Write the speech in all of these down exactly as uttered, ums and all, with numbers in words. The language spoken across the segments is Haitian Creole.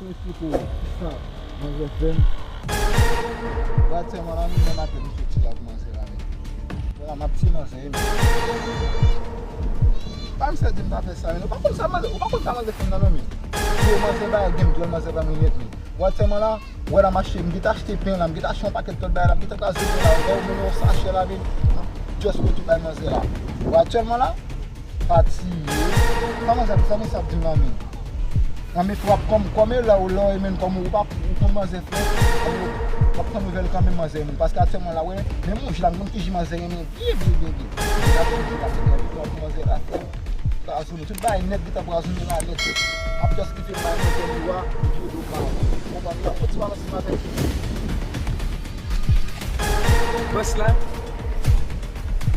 Mwen eksplike w kisa manzè fè m. Gad sèlman la, menm nan maten, m soti la pou manzè la, men. Vwala, m ap tiye manzè, wi, men. Pa m sèten m ta fè sa, men. Ou pa konn sa manzè, ou pa konn sa manzè fè m nan, non, men. Yo, manzè ba gen dwèl, manzè ba m linèt, men. Gad sèlman la, wè la m achte, m gentan achte pen la, m gentan achte yon pakèt lòt bagay la, m gentan kraze pen la, wè ou mennen yon sachè la, men. M ap just retourne bay manzè la. Wè aktyèlman la, pati ye. Sa manzè, sa mesye ap di m la, men. Nan men frap kòm, kòm e lè ou lè, e men kòm ou pa, ou konn manzè frè, w ap pran nouvèl kanmenm manzè, men. Paske aktyèlman la, wè, menm yon ji la, m konn ki ji manzè renmen byen, byen, byen, byen. Li ap fouti la, se lè li pran pou manzè la, frè. Kraze nou, tout bagay nèt, gentan kraze nou la nèt. Ap just kite bay manzè li wa, vye do pa. Konprann la, fò ti balans nan tèt. Bòs la.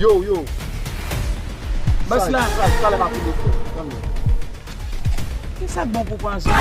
Yo, yo. Bòs la. Sa, sa, sa, lè m ap vin, frè. Tann mwen. Ki sa k bon pou pwason?